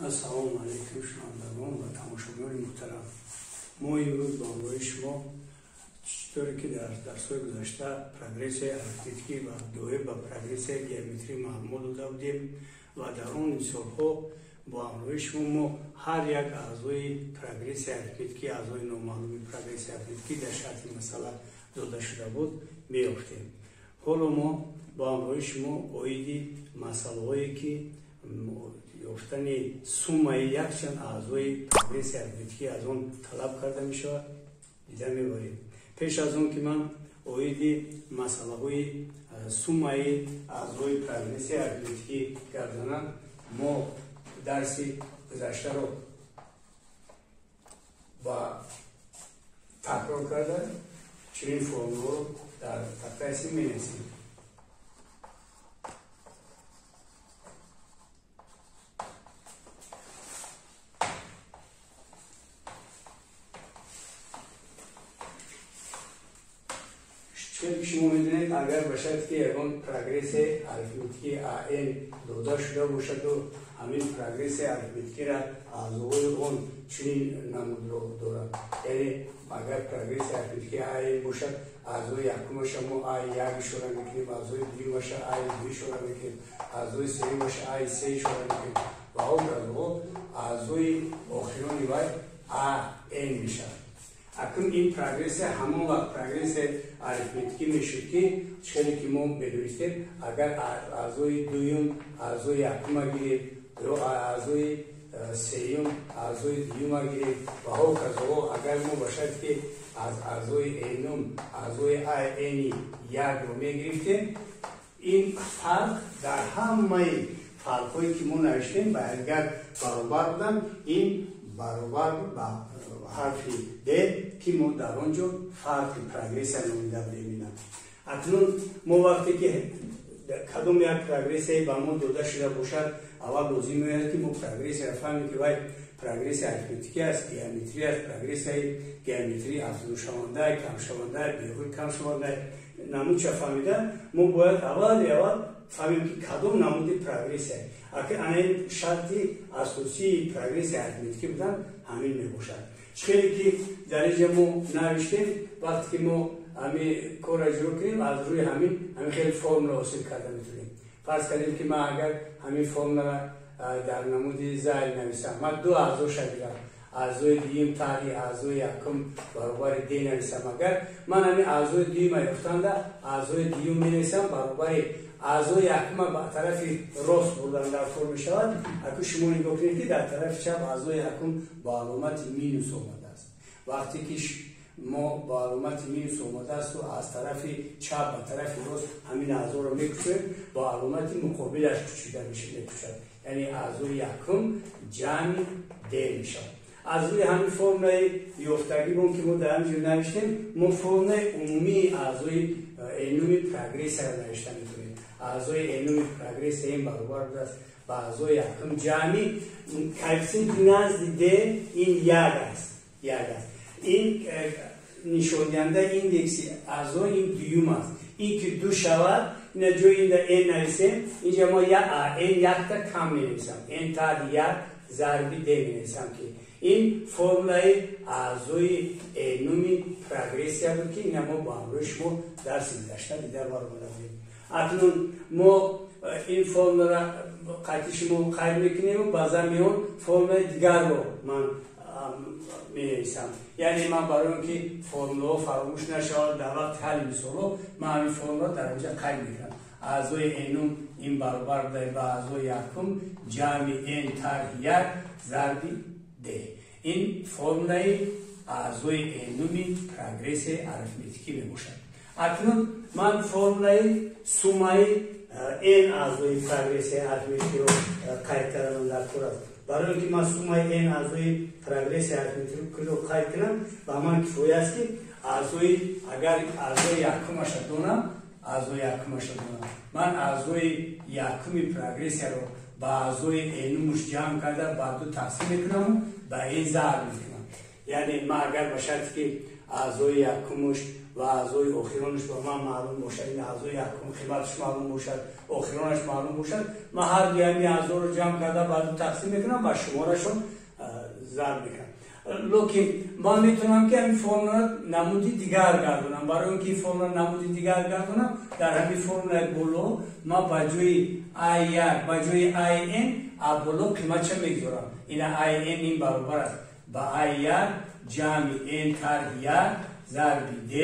Ассалому алайкум, шунавандагон ва тамошобинони муҳтарам. Мо имрӯз бо ҳамроҳи шумо, читоре ки дар дарсҳои гузашта прогрессияи арифметикӣ ва доир ба прогрессияи геометрӣ маълумот дода будем ва дар он мисолҳо бо ҳамроҳи шумо мо ҳар як аъзои прогрессияи арифметикӣ, аъзои номаълуми прогрессияи арифметикӣ дар шарти масъала дода шуда буд, меёфтем. Ҳоло мо бо ҳамроҳи шумо оиди масъалаҳое ки ёфтани суммаи якчанд аъзои прогрессияи арифметикӣ аз он талаб карда мешавад, дида мебарем. Пеш аз он ки ман оиди масъалаҳои суммаи аъзои прогрессияи арифметикӣ гап занам, мо дарси гузаштаро ба такрор карда чунин формуларо дар тахтаи сим менависем. Чун шумо медонед, агар ба шарте ки ягон прогрессияи арифметикии АН дода шуда бошаду ҳамин прогрессияи арифметикиро аъзоҳои он чунин намудро дорад, яъне агар прогрессияи арифметикии АН бошад, аъзои якумаша мо А1 ишора мекунем, аъзои дуюмаша А2 ишора мекунем, аъзои сеюмаша А3 ишора мекунем ва ҳоказо аъзои охирони вай АН мешавад. Акнун ин прогрессия ҳамон вақт прогрессияи арифметикӣ мешуд, ки чиқаде ки мо медонистем, агар аъзои дуюм аъзои якума гирем ё аъзои сеюм аъзои дуюма гирем ва ҳоказо, агар мо ба шарте ки аз аъзои энум аъзои ани якро мегирифтем, ин фарқ дар ҳамаи фарқҳое ки мо навиштем ба якдигар баробар буданд, ин баробар буд ба ҳарфи Д, ки мо дар он ҷо фарқи прогрессия номида будем. Акнун мо вақте ки кадом як прогрессияе ба мо дода шуда бошад, аввал лозим меояд, ки мо прогрессияро фаҳмем, ки вай прогрессия арифметикӣ аст, геометрӣ аст, прогрессияи геометрӣ афзудашаванда, камшаванда, беҳуд камшаванда. Намудча фаҳмида мо бояд аввали аввал фаҳмем, ки кадом намуди прогрессия. Акн ана ин шарти асосии прогрессияи арифметикӣ будан ҳамин мебошад. Хеле ки дар инҷа мо навиштем, вақте ки мо ҳамин корро иҷро кунем, аз рӯи ҳамин хеле формула ҳосил карда метавонем. Фарз кардем, ки ман агар ҳамин формуларо дар намуди зайл нависам, ман ду аъзоша гирам, аъзои дуюм таҳри аъзои якум баробари д нависам, агар ман ҳамин аъзои дуюма ёфтанда аъзои дуюм менависам баробари аъзои якума ба тарафи рост бурдан дар кор мешавад. Аку шумо нигоҳ кунед, ки дар тарафи чап аъзои якум бо аломати минус омадааст. Вақте ки мо бо аломати минус омадаасту аз тарафи чап ба тарафи рост ҳамин аъзоро мекушоем, бо аломати муқобилаш кучида мекушад, яъне аъзои якум ҷамъи д мешавад. Аз рӯи ҳамин формулаи ёфтагибон, ки мо дар ҳамин ҷо навиштем, мо формулаи умумии аъзои энуми прогрессияро навишта метавонем. Аъзои энуми прогрессия ин баробар будааст ба аъзои якум ҷамъи коэффисиенти назди д, ин як аст, як аст. Ин нишондиҳандаи индекси аъзо ин дуюм аст. Ин ки ду шавад, ина ҷои инда н нависем, инҷа мо н якта кам менависам, н таҳти як зарби д менависам, ки ин формулаи аъзои энуми прогрессия буд, ки ина мо бо ҳамроҳи шумо дарси гузашта дида баромада будем. Акнун мо ин формуларо қайти шумо қайд мекунему ба замми он формулаи дигарро ман менависам. Яъне ман барои он ки формулаҳо фаромӯш нашавад дар вақти ҳалли мисолҳо, ман ҳамин формуларо дар инҷа қайд мекунам. Аъзои энум ин баробар буда ба аъзои якум ҷамъи н тарҳи як зарби д. Ин формулаи аъзои энуми прогрессияи арифметикӣ мебошад. Акнун ман формулаи суммаи н аъзои прогрессияи арифметикиро қайд кардам дар кор аст. Барои он ки ман суммаи н аъзои прогрессияи арифметикиро қайд кунам, ба ман кифоя аст, ки аъзои агар аъзои якумаша донам, аъзои якумаша донам, ман аъзои якуми прогрессияро ба аъзои энумуш ҷамъ карда ба ду тақсим мекунаму ба н зарб мекунам. Яъне ман агар ба шарте ки аъзои якумаш ва аъзои охиронаш ба ман маълум бошад, ин аъзои якум қиматаш маълум бошад, охиронаш маълум бошад, ман ҳар дуи ҳамин аъзоро ҷамъ карда ба ду тақсим мекунам ва шуморашон зарб мекунам. Лекин ман метавонам ки ҳамин формуларо намуди дигар гардонам. Барои он ки формула намуди дигар гардонам, дар ҳамин формулаи боло ман ба ҷои а1, ба ҷои ан а боло қиматша мегузорам. Ина ан ин баробар аст ба а1 ҷамъи n тарҳи 1 зарби d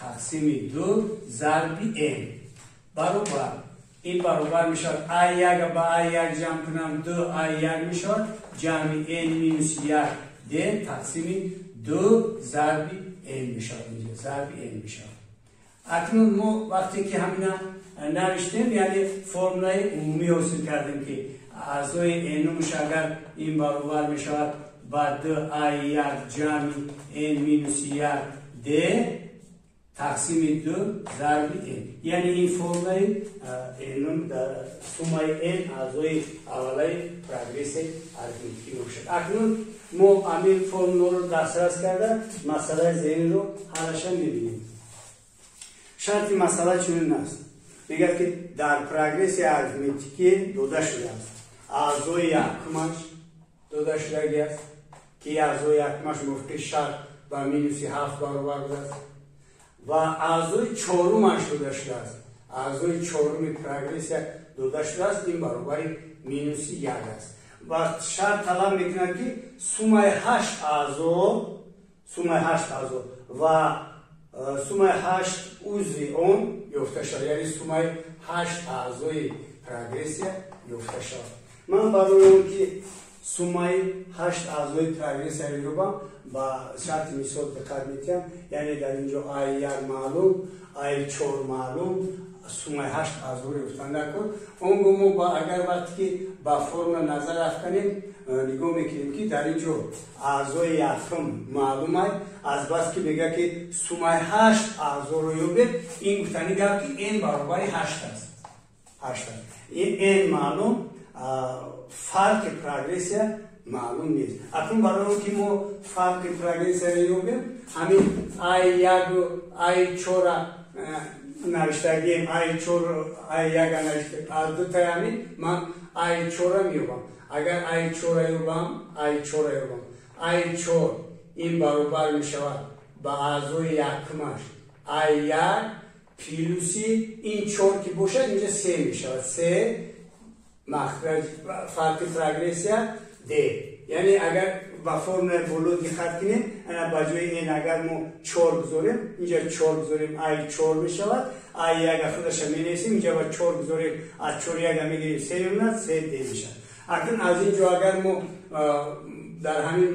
тақсими 2 зарби n баробар. Ин баробар мешавад а1 ба а1 ҷамъ кунам 2 а1 мешавад ҷамъи n минус 1 d тақсими 2 зарби n мешавад. Инҷо зарби n мешавад. Акнун мо вақте ки ҳамина навиштем, яъне формулаи умумӣ ҳосил кардем ки аъзои n-умш агар ин баробар мешавад ба 2 а1 ҷамъи n минус 1 d тақсими 2 зарби n. Яъне ин формулаи n суммаи n аъзои аввалаи прогрессияи арифметикӣ мебошад. Акнун мо ҳамин формуларо дастрас карда масъалаи зеринро ҳалаша мебинем. Шарти масъала чунин аст. Мегӯяд ки дар прогрессияи арифметикӣ дода шудааст аъзои якумаш дода шудагӣ аст, ки аъзои якумаш мувофиқи шарт ба минуси 7 баробар будааст ва аъзои чорумаш дода шудааст. Аъзои чоруми прогрессия дода шудааст, ин баробари минуси 1 аст. Ва шарт талаб мекунад ки суммаи ҳашт аъзо, суммаи ҳашт аъзо ва суммаи ҳашт узви он ёфта шавад, яъне суммаи ҳашт аъзои прогрессия ёфта шавад. Ман барои он ки суммаи ҳашт аъзои прогрессияро ёбам, ба шарти мисол диққат метиҳам. Яъне дар ин ҷо а1 маълум, а4 маълум, суммаи ҳашт аъзоро ёфтан даркор. Он гоҳ мо агар вақте ки ба формула назар афканем, нигоҳ мекунем ки дар ин ҷо аъзои якум маълум ай. Азбаски мегӯяд ки суммаи ҳашт аъзоро ёбед, ин гуфтани гап ки n баробари ҳашт аст. Ҳашт аст. Ин n маълум, фарқи прогрессия маълум нест. Акнун барои он ки мо фарқи прогрессияро ёбем, ҳамин а1 ай чора навиштагием, ай чор ай яка навиштагием, аз дутаи ҳамин ман ай чора меёбам. Агар ай чора ёбам, ай чора ёбам, ай чор ин баробар мешавад ба аъзои якумаш ай як плюси ин чор ки бошад, инҷа се мешавад, се махраҷ фарқи прогрессия d. Яъне агар ба формулаи боло диққат кунем, ана ба ҷои n агар мо чор гузорем, инҷа чор гузорем, ай чор мешавад, ай яга худаша менависем, инҷа ба чор гузорем, аз чор яга мегирем, се мемонад, се d мешавад. Акнун аз ин ҷо агар мо дар ҳамин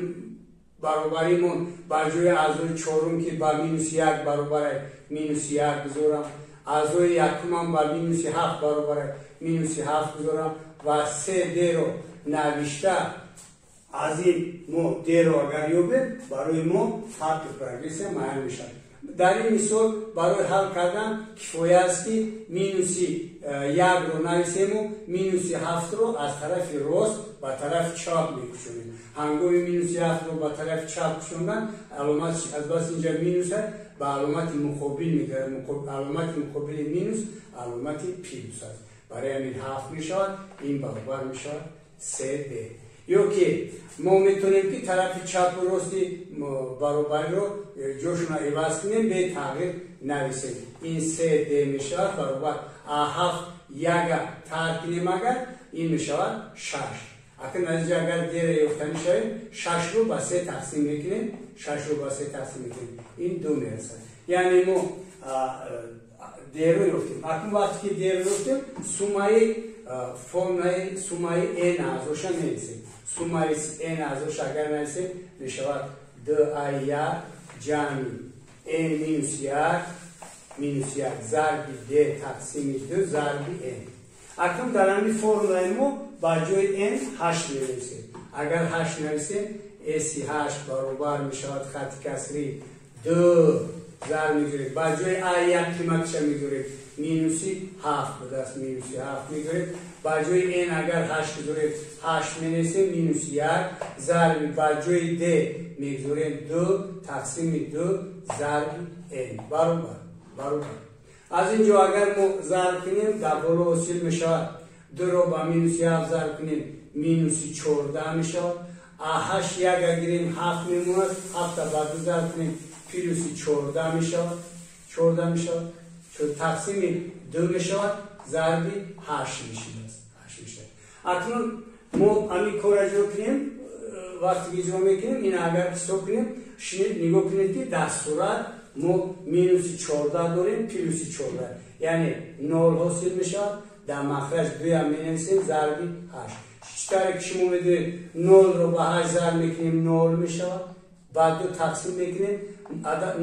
баробаримон ба ҷои аъзои чорум, ки ба минуси як баробар, минуси як гузорам, аъзои якумам ба минуси ҳафт баробар, минуси ҳафт гузорам ва се d-ро навишта, аз ин мо d-ро агар ёбем, барои мо фарқи прогрессия муайян мешавад. Дар ин мисол барои ҳал кардан кифоя аст ки минуси якро нависему минуси ҳафтро аз тарафи рост ба тарафи чап мекушонем. Ҳангоми минуси ҳафтро ба тарафи чап кушондан, аломат азбас инҷа минус аст, ба аломати муқобил мегардад. Аломати муқобили минус аломати плюс аст. Барои ҳамин ҳафт мешавад, ин баробар мешавад се д. Ё ки мо метавонем ки тарафи чапу рости баробариро ҷошона иваз кунем, бе тағйир нависем. Ин се д мешавад баробар а ҳафт яга тарк кунем, агар ин мешавад шаш. Акнун аз инҷа агар д-ра ёфта мешавем, шашро ба се тақсим мекунем, шашро ба се тақсим мекунем, ин ду мерасад. Яъне мо д-ро ёфтем. Акнун вақте ки д-ро ёфтем, суммаи формулаи суммаи n аъзоша менависем. Суммаи n аъзоша агар нависем, мешавад д а як ҷамъи n минус як зарби d тақсими ду зарби n. Акнун дар ҳамин формулаи мо ба ҷои n ҳашт менависем. Агар ҳашт нависем, си ҳашт баробар мешавад хати касрӣ ду зарб мегузорем, ба ҷои а як қиматша мегузорем, минуси ҳафт будааст, минуси ҳафт мегузорем. Ба ҷои n агар 8 гузорем, 8 менависем, минус 1 зарби ба ҷои d мегузорем 2 тақсими 2 зарби n баробар баробар. Аз ин ҷо агар мо зарб кунем, дар боло ҳосил мешавад 2-ро ба минус 1 зарб кунем, минуси 14 мешавад. А 8 1 гирем, 7 мемонад, 7 ба 2 зарб кунем, плюси 14 мешавад, 14 мешавад, тақсими 2 мешавад, зарби 8 мешавад. 8 мешавад. Акнун мо ҳамин корро иҷро кунем, вақте ки иҷро мекунем, ин агар ҳисоб кунем, шинед нигоҳ кунед, ки дар сурат мо минуси 14 дорем, плюси 14, яъне 0 ҳосил мешавад. Дар махраҷ 2 менависем, зарби 8. Чӣ тавре ки шумо медонед, 0-ро ба 8 зарб мекунем, 0 мешавад, ба 2 тақсим мекунем,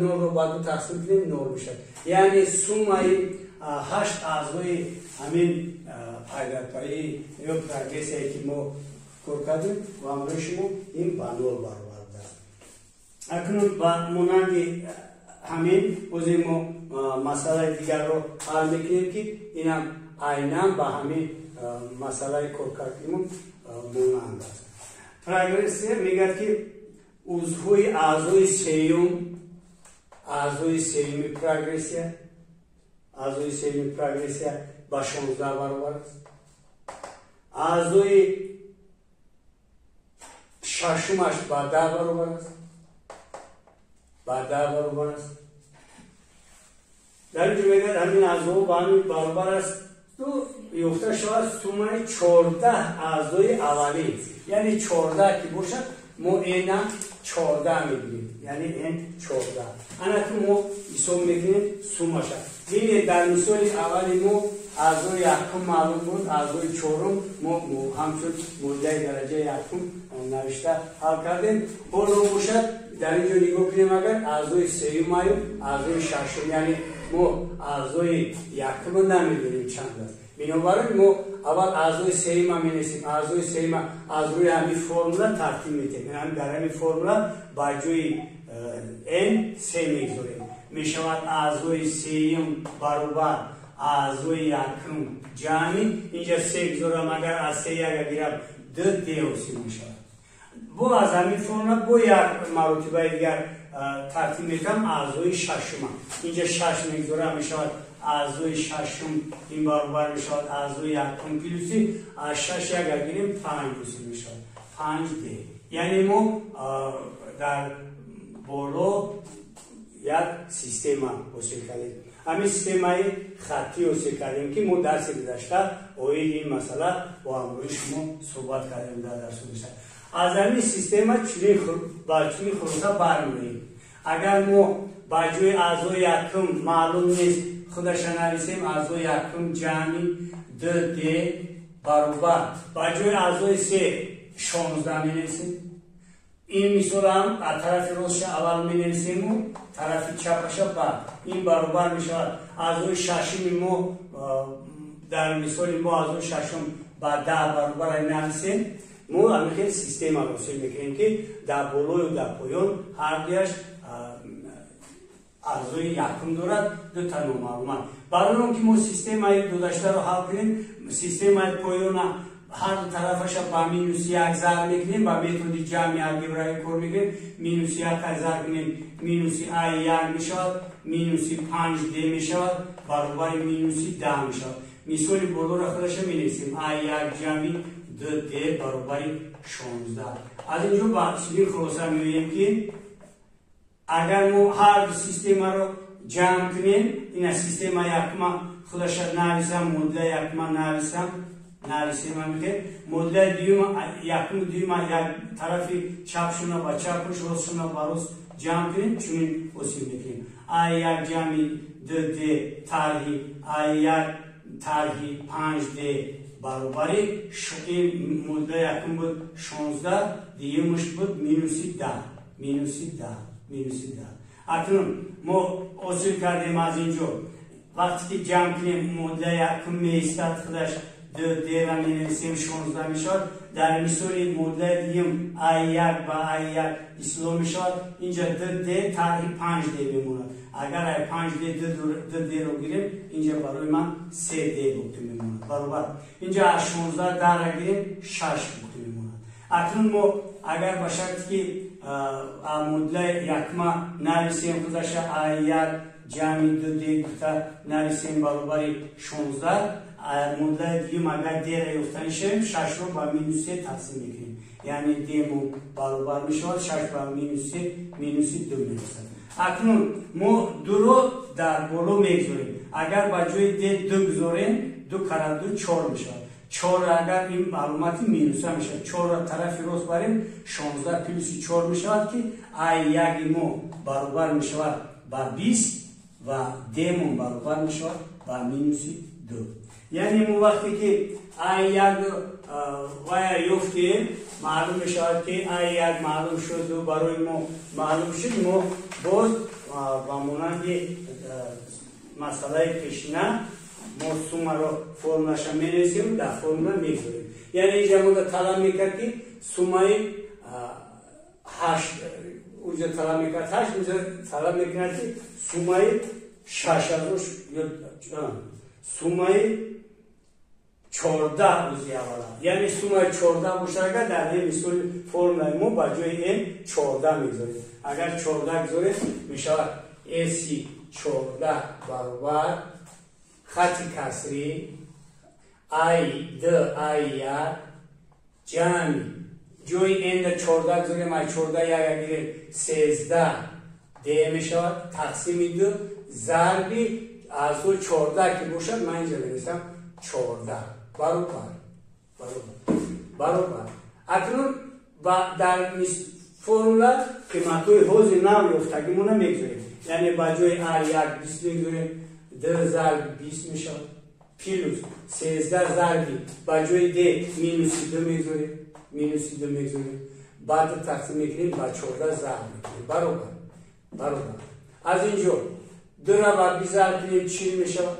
0-ро ба 2 тақсим кунем, 0 мешавад. Яъне суммаи 8 аъзои ҳамин пайдарпайӣ ё прогрессияе ки мо кор кардем ва ҳамроҳи шумо, ин ба 0 баробар будааст. Акнун ба монанди ҳамин бозе мо масъалаи дигарро ҳал мекунем, ки инам айнан ба ҳамин масъалаи коркардимон монанд аст. Прогрессия мегӯяд, ки узвҳои аъзои сеюм, аъзои сеюми прогрессия, аъзои сеюми прогрессия ба 16 баробар аст, аъзои шашумаш ба 10 баробар аст, ба 10 баробар аст. Дар инҷо мегӯяд, ҳамин аъзоҳо ба ҳамин баробар аст, ту ёфта шавад суммаи 14 аъзои аввалӣ. Яъне 14 ки бошад, мо n-а 14 мегирем, яъне n 14. Ана ки мо ҳисоб мекунем суммаша. Бинед, дар мисоли аввали мо аъзои якум маълум буд, аъзои чорум мо ҳамчун моддаи дараҷаи якум навишта ҳал кардем. Ҳоло бошад, дар ин ҷо нигоҳ кунем, агар аъзои сеюмаю аъзои шашум, яъне мо аъзои якумо намедонем чанд аст. Бинобар ин мо аввал аъзои сеюма менависем. Аъзои сеюма аз рӯи ҳамин формула тартиб медиҳем. Дар ҳамин формула ба ҷои n се мегузорем, мешавад аъзои сеюм баробар аъзои якум ҷамъи, инҷа се гузорам, агар аз се як гирам, ду д ҳосил мешавад. Бо аз ҳамин формула бо як маротибаи дигар тартиб метавам аъзои шашума. Инҷа шаш мегузорам, мешавад аъзои шашум ин баробар мешавад аъзои якум плюси, аз шаш як гирем, панҷ ҳосил мешавад, панҷ д. Яъне мо дар боло як система ҳосил кардем, ҳамин системаи хаттӣ ҳосил кардем, ки мо дарси гузашта оиди ин масъала бо ҳамроҳи шумо суҳбат кардем дар дарси гузашта. Аз ҳамин система ба чунин хулоса бармеоем: агар мо ба ҷои аъзои якум маълум нест, худаша нависем, аъзои якум ҷамъи д д баробар ба ҷои аъзои се 16 менависем. Ин мисолам аз тарафи ростша аввал менависему тарафи чапаша баъд. Ин баробар мешавад аъзои шашуми мо, дар мисоли мо аъзои шашум ба 10 баробар нависем. Мо ҳамин хел система ҳосил мекунем, ки дар болою дар поён ҳар дуяш аъзои якум дорад, дута номаълумат. Барои он ки мо системаи додаштаро ҳал кунем, системаи поёна ҳар ду тарафаша ба минус як зарб мекунем, ба методи ҷамъи алгебравӣ кор мекунем. Минус як зарб кунем, минуси а як мешавад, минуси панҷ д мешавад, баробари минуси 10 мешавад. Мисоли болоро худаша менависем: а як ҷамъи д д баробари 16. Аз ин ҷо ба чунин хулоса меоем, ки агар мо ҳар ду системаро ҷамъ кунем, ина система якума худаша нависам, моддаи якума нависам, нависем, ҳамихел моддаи дуюма, якуму дуюма як тарафи чапшуна ба чапуш, ростшуна ба рост ҷамъ кунем, чунин ҳосил мекунем: а як ҷамъи д д тарҳи а як тарҳи панҷ д баробари, ин моддаи якум буд 16, дуюмаш буд минуси 10, минуси 10, минуси 10. Акнун мо ҳосил кардем. Аз ин ҷо вақте ки ҷамъ кунем, моддаи якум меистад худаш, д д-ра менависем, 16 мешавад. Дар мисоли модулаи дуюм А1 ба А1 ислоҳ мешавад. Инҷа 2D тарҳи 5D мемонад. Агар ай 5D 2D-ро гирем, инҷа барои ман 3D боқӣ мемонад. Баробар. Инҷа аз 16 10-ра гирем, 6 боқӣ мемонад. Акнун мо агар ба шарте ки модулаи якма нависем худаша А1 ҷамъи 2D гуфта нависем баробари 16, модулаи дуюм агар D-ра ёфтанӣ шавем, 6-ро ба минус 3 тақсим мекунем. Яъне D-мо баробар мешавад 6 ба минус 3, минуси 2 мерасад. Акнун мо 2-ро дар боло мегузорем. Агар ба ҷои D 2 гузорем, 2 кара 2 4 мешавад. 4 агар ин маълумати минуса мешавад, 4-ро тарафи рост барем, 16 плюси 4 мешавад, ки А1 мо баробар мешавад ба 20 ва D-мон баробар мешавад ба минуси 2. Яъне мо вақте ки А1 вая ёфтем, маълум мешавад ки А1 маълум шуд, барои мо маълум шуд, мо боз ба монанди масъалаи пешина мо суммаро формулаша менависем, дар формула мегузорем. Яъне инҷа мо талаб мекард ки суммаи 8, унҷа талаб мекард 8, инҷа талаб мекунад ки суммаи 6 суммаи 14 узви аввала. Яъне суммаи 14 бошад, агар дар ин мисоли формулаи мо ба ҷои n 14 мегузорем. Агар 14 гузорем, мешавад S 14 баробар хати касри А д А1 ҷамъи ҷои n да 14 гузорем, ай 14 як гирем, 13 d мешавад, тақсими 2 зарби аз 14 ки бошад, ман инҷа менависам 14 баробар баробар. Акнун дар формула қиматҳои ҳозир нав ёфтагимона мегузорем. Яъне ба ҷои А1 20 мегузорем, д зарби 20 мешавад, плюс 13 зарби ба ҷои д минуси 2 мегузорем, минуси 2 мегузорем, баъд тақсим мекунем ба 14 зарб мекунем, баробар баробар. Аз инҷо 2-ра ба 20 зарб кунем, 40 мешавад,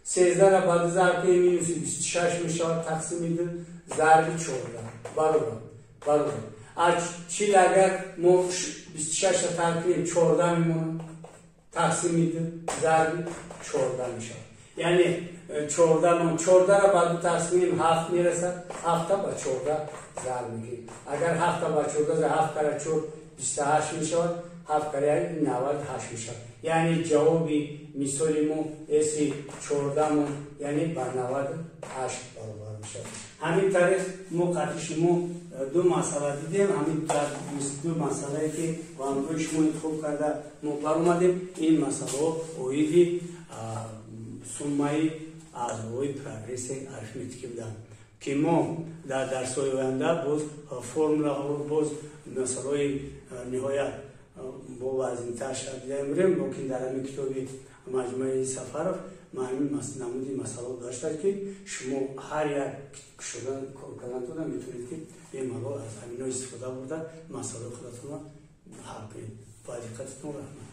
13-ра ба 2 зарб кунем, минуси 26 мешавад, тақсими 2 зарби 14 баробар баробар. Аз 40 агар мо 26-ра тарк кунем, 14 мемонад, тақсими 2 зарби 14 мешавад. Яъне 14 мо 14-ра ба 2 тақсим кунем, 7 мерасад, 7-та ба 14 зарб мекунем. Агар 7-та ба 14 7 кара 4 28 мешавад, 7 кара 1 98 мешавад. Яъне ҷавоби мисоли мо S 14 мо яъне ба 98 баробар мешавад. Ҳамин тариқ мо қатъи шумо ду масъала дидем. Ҳамин ду масъалае ки ба ҳамроҳи шумо интихоб карда мо баромадем, ин масъалаҳо оиди суммаи аъзои прогрессияи арифметикӣ буданд, ки мо дар дарсҳои оянда боз формулаҳоро, боз масъалаҳои ниҳоят бо вазнинтар шуда дида мебарем. Лекин дар ҳамин китоби маҷмӯаи Сафаров ҳамин намуди масъалаҳо доштад, ки шумо ҳар як шудан кор кардантона метавонед, ки бемалол аз ҳаминҳо истифода бурда масъалаи худатонро ҳал кунед. Ба диққататон раҳмат.